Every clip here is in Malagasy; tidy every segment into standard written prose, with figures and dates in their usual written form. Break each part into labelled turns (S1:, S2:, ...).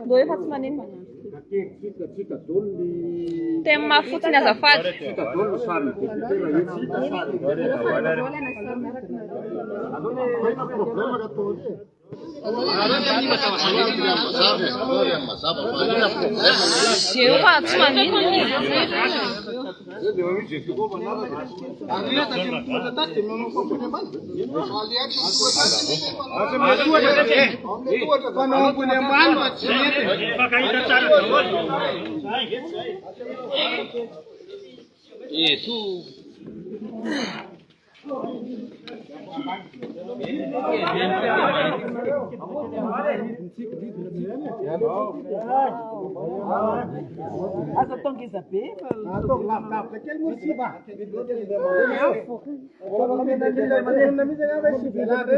S1: Ndao efa tsy maninona. Thème fotsiny azafady. Eo fa tsy maninona.
S2: Aza atao ngeza be fa ataovy lavidavitra kely moa sy ba.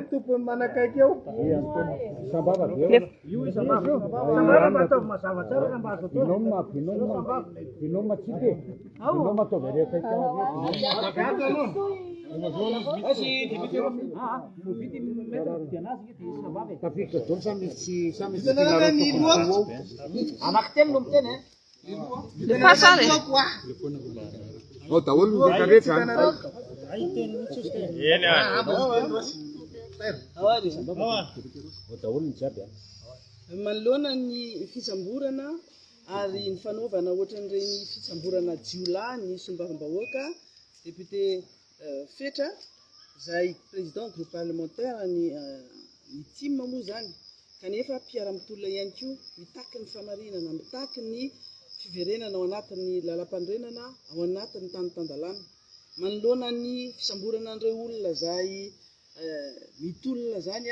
S2: Tompony manakaiky eo. Sambava ataovy mazava tsara raha mba azo atao. Binôme, binôme, binôme tsika e. Binôme ataovy ary akaiky any. Tafiditra daholo sa misy sa misy Anaky telo no miteny e.
S1: Lefaso ary e.
S2: Ao daholo ny rehetra rehetra. Ao daholo ny jiaby a.
S3: Manoloana ny fisamborana ary ny fanaovana ohatran'ireny fisamborana jiolahy ny solombavambahoaka député Fetra izay président groupe parlementaire ny ny tim moa izany kanefa mpiara-mitolona ihany koa mitaky ny famarinana, mitaky ny fiverenana ao anatin'ny lalampanorenana, ao anatin'ny tany tan-dalàna. Manoloana ny fisamborana an'ireo olona izay mitolona izany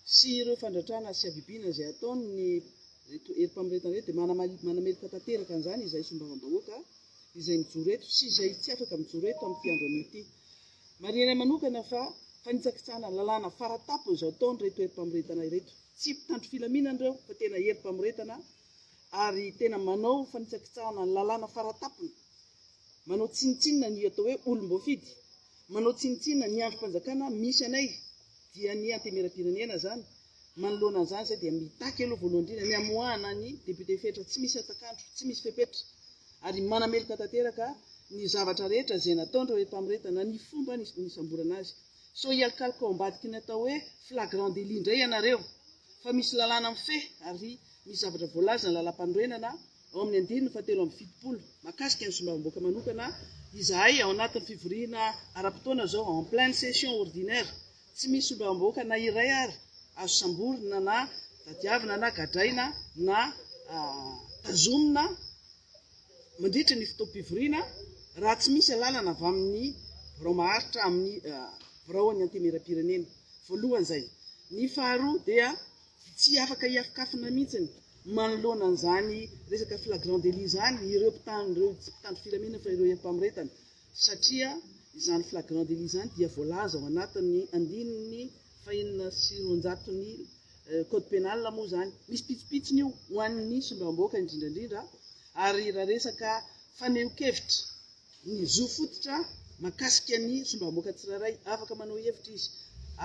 S3: sy ireo fandratrana sy habibiana izay ataon'ny ireto herim-pamoretana ireto dia manameloka tanteraka an'izany izahay solombavambahoaka izay mijoro eto sy izay tsy afaka mijoro eto amin'ity andro anio ity. Marihanay manokana fa fanitsakitsahana lalàna faratapony izao ataon'ireto herim-pamoretana ireto. Tsy mpitandro filaminana ireo fa tena herim-pamoretana ary tena manao fanitsakitsahana ny lalàna faratapony. Manao tsinontsinona ny atao hoe olom-boafidy. Manao tsinontsinona ny andrim-panjakana misy anay dia ny Antenimierampirenena izany. Manoloana an'izany izay dia mitaky aloha voalohany indrindra ny hamoahana ny député Fetra tsy misy hatak'andro, tsy misy fepetra ary manameloka tanteraka ny zavatra rehetra izay nataon'ireo herim-pamoretana, ny fomba nisamborana azy. Sao hialokaloka ao ambadiky ny atao hoe flagrant délit indray ianareo fa misy lalàna mifehy ary misy zavatra voalaza ny lalàmpanorenana ao amin'ny andininy fahatelo amby fitopolo mahakasika ny solombavambahoaka manokana. Izahay ao anatin'ny fivoriana ara-potoana izao, en pleine session ordinaire, tsy misy solombavambahoaka na iray ary azo samborina na tadiavina na gadraina na tazomina mandritra ny fotoam-pivoriana raha tsy misy alalana avy amin'ny birao maharitra, amin'ny biraon'ny Antenimierampirenena. Voalohany izay. Ny faharoa dia tsy afaka hiafikafina mihitsy manoloana an'izany resaka flagrant délit izany ireo mpitandro, ireo tsy mpitandro filaminana fa ireo herim-pamoretana, satria izany flagrant délit izany dia voalaza ao anatin'ny andininy fahenina sy roanjaton'ny code pénal moa izany. Misy pitsopitsony io ho an'ny solombavambahoaka indrindra indrindra, ary raha resaka fanehoan-kevitra, ny zo fototra mahakasika ny solombavambahoaka tsirairay, afaka manao hevitra izy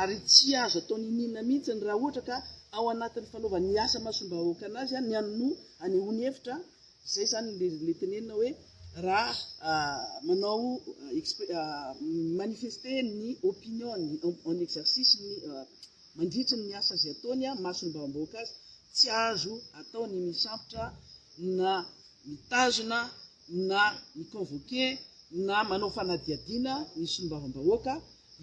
S3: ary tsy azo atao n'inon'inona mihitsy raha ohatra ka ao anatin'ny fanaovany ny asa maha solombavambahoaka anazy ny no anehoany hevitra. Izay izany le le tenenina hoe raha manao manifester ny opinion en exercice ny mandritry ny asa izay ataony maha solombavambahoaka azy, tsy azo atao ny misambotra na mitazona na mi-convoquer na manao fanadihadiana ny solombavambahoaka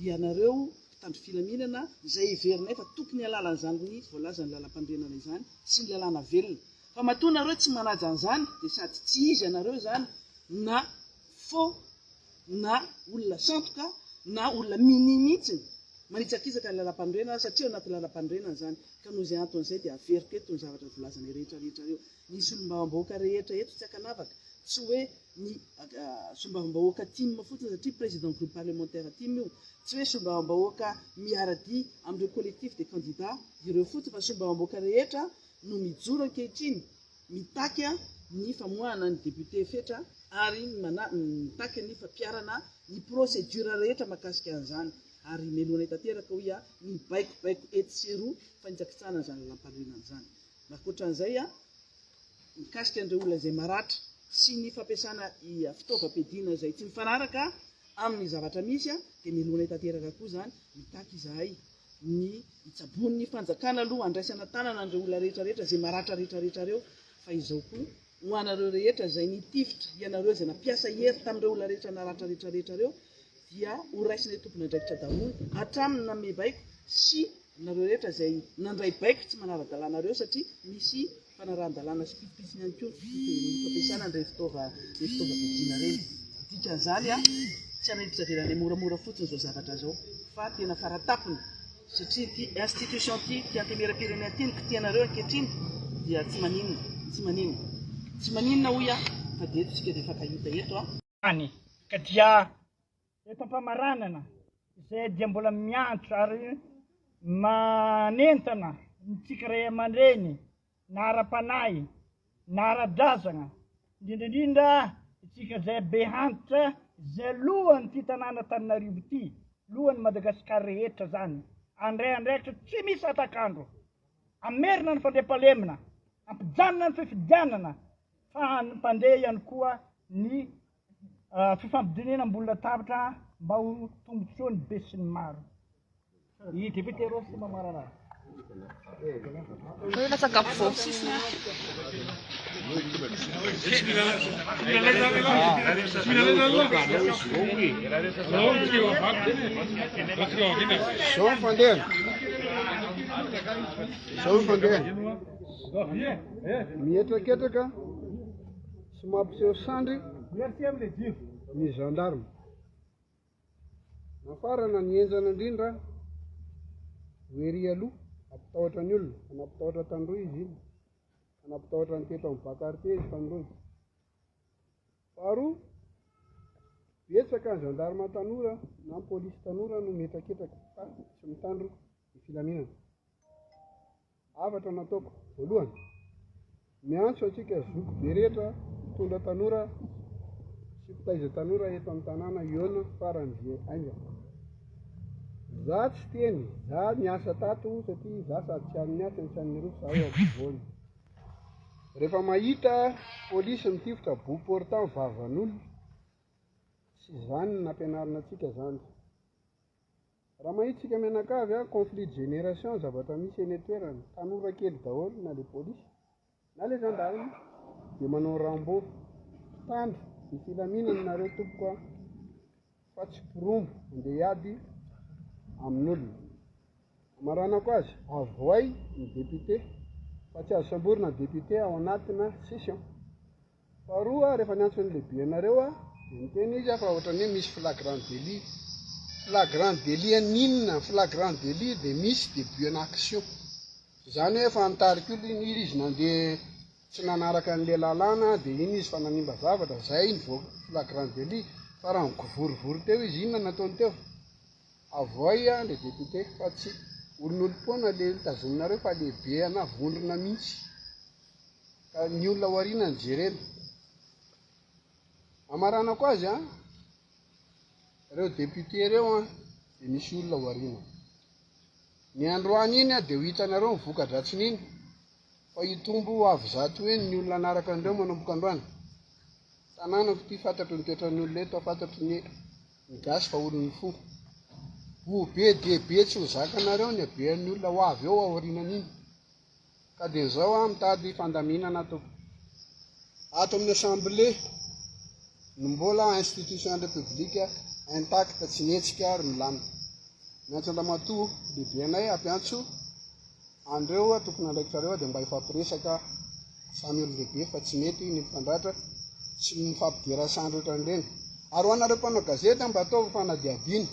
S3: ianareo mpitandro filaminana izay heverinay fa tokony halalan'izany voalazan'ny lalampanorenana izany sy ny lalàna velona. Fa matoa nareo tsy manaja an'izany dia sady tsy izy ianareo izany na faux na olona sandoka na olona minia mihitsy manitsakitsaka ny lalampanorenana satria ao anaty lalampanorenana izany. Ka noho izay antony izay dia averiko eto ny zavatra volazanay rehetra rehetra ireo. Ny solombavambahoaka rehetra eto tsy ankanavaka, tsy hoe ny solombavambahoaka tim fotsiny satria président groupe parlementaire tim io, tsy hoe solombavambahoaka miara-dia amin'ireo collectif des candidats ireo fotsiny fa solombavambahoaka rehetra no mijoro ankehitriny mitaky ny famoahana ny député Fetra ary mitaky ny fampiharana ny procédure rehetra mahakasika an'izany ary melohanay tanteraka hoy aho ny baikobaiko etsy sy eroa fanitsakitsahana izany lalàmpanorenana izany. Ankoatran'izay. Mikasika an'ireo olona izay maratra sy ny fampiasana fitaovam-piadiana izay tsy mifanaraka amin'ny zavatra misy dia melohanay tanteraka koa izany. Mitaky izahay ny hitsaboan'ny fanjakana aloha handraisana tanana an'ireo olona rehetra rehetra izay maratra rehetra rehetra ireo fa izao koa ho anareo rehetra izay nitifitra, ianareo izay nampiasa hery tamin'ireo olona rehetra naratra rehetra rehetra ireo dia ho raisinay tompon'andraikitra daholo hatramin'ny nanome baiko sy nareo rehetra izay nandray baiko tsy manara-dalàna ireo satria misy fanarahan-dalàna sy pitsopitsony ihany koa ny fampiasana an'ireny fitaovam-piadiana ireny. Dikan'izany, tsy hanaiky avelanay moramora fotsiny izao zavatra izao fa tena faratapony satria ity institution ity, ity antenimierampirenena ity no kitihanareo ankehitriny dia tsy maninona, tsy maninona, tsy maninona hoy aho fa dia eto isika dia efa kahita eto.
S4: Any ka dia eto am-pamaranana izay dia mbola miantso ary manentana ny tsika ray aman-dreny na ara-panahy na ara-drazana, indrindra indrindra isika izay be hantitra izay lohan'ity tanàna Antananarivo ity, lohan'i Madagasikara rehetra izany, handray andraikitra tsy misy hatak'andro, hamerina ny fandriampahalemana, hampijanona ny fifidianana fa hampandeha ihany koa ny fifampidinihana ambony latabatra mba ho tombontsoan'ny besinimaro.
S2: I député Rossy mamarana azy.
S1: Hoe latsaka ampovoany sisiny aho.
S2: Zao ny fandehany. Zao ny fandehany. Mihetraketraka sy mampiseho sandry ny gendarme. Nafarana ny henjana indrindra ho ery aloha hampitahotra ny olona, fa nampitahotra tandroy izy iny, fa nampitahotra ny teto amin'ny bas quartier izy tandroy. Faharoa, betsaka ny gendarme tanora na ny polisy tanora no mihetraketraka fa tsy mitandro ny filaminana. Hafatra nataoko voalohany, miantso antsika zoky be rehetra mpitondra tanora sy mpitaiza tanora eto amin'ny tanàna hihaona faran'izay haingana. Za tsy teny, za niasa tato satria za sady tsy an'ny atsy no tsy an'ny aroa, za eo ampovoany. Rehefa mahita polisy mitifitra bout portant vavan'olona, tsy izany no nampianarina antsika zany. Raha mahita isika mianakavy a, conflit de génération zavatra misy eny an-toerana, tanora kely daholo na le polisy na le gendarme dia manao Rambo, mpitandro ny filaminana nareo tompoko a, fa tsy mpirombo andeha hiady amin'olona. Amaranako azy, avoay ny député fa tsy azo samborina ny député ao anatina session. Faharoa, rehefa niantso ny lehibenareo aho, dia niteny izy fa ohatran'ny hoe misy flagrant délit. Flagrant délit an'inona? Flagrant délit dia misy début ana action. Izany hoe efa nitarika olona iny izy nandeha tsy nanaraka an'ilay lalàna dia iny izy fa nanimba zavatra, izay ny vao flagrant délit. Fa raha nivorivory teo izy, inona no nataony teo? Avoay ilay député fa tsy olon'olom-poana ilay tazominareo fa lehibe ana vondrona mihitsy. Ka ny olona ao aoriana no jerena. Amaranako azy an, ireo député ireo an, dia misy olona ao aoriana. Ny androany iny an, dia ho hitanareo ny voka-dratsin'iny, fa hitombo ho avo zato heny ny olona hanaraka an'ireo manomboka androany. Tanànako ity, fantatro ny toetran'ny olona eto, fantatro ny ny gasy fa olon'ny fo. Ho be dia be tsy ho zakanareo ny habean'ny olona ho avy eo aorianan'iny. Ka dia izao aho mitady fandaminana tompoko. Ato amin'ny assemblée no mbola institution république intacte tsy nihetsika ary milamina. Miantso an-dRamatoa lehibenay hampiantso an'ireo tompon'andraikitra ireo dia mba hifampiresaka samy olon-dehibe fa tsy mety ny mifandratra sy mifampidera sandry ohatran'ireny. Ary ho anareo mpanao gazety mba ataovy fanadihadiana.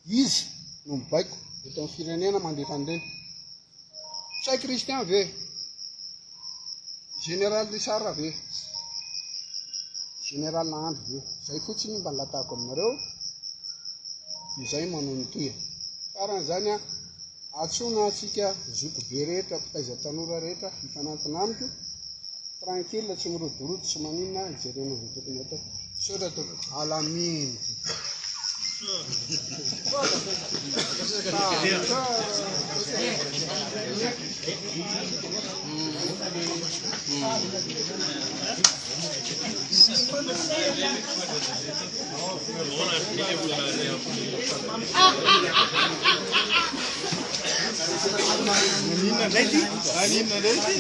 S2: Iza no mibaiko eto amin'ny firenena mandefa an'ireny? Ntsay Christian ve? Général Richard ve? Général Andry ve? Zay fotsiny mba angatahako aminareo, dia zay manao ny tohiny. Farany zany an, antsoina antsika zokibe rehetra, mpitaiza tanora rehetra hifanantona amiko, tranquille, tsy mirodorodo, tsy maninona, hijerena izay tokony hatao. Misaotra tompoko. Alamino. Maninona indray ty? Maninona indray ty?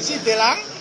S2: Tsy de lany.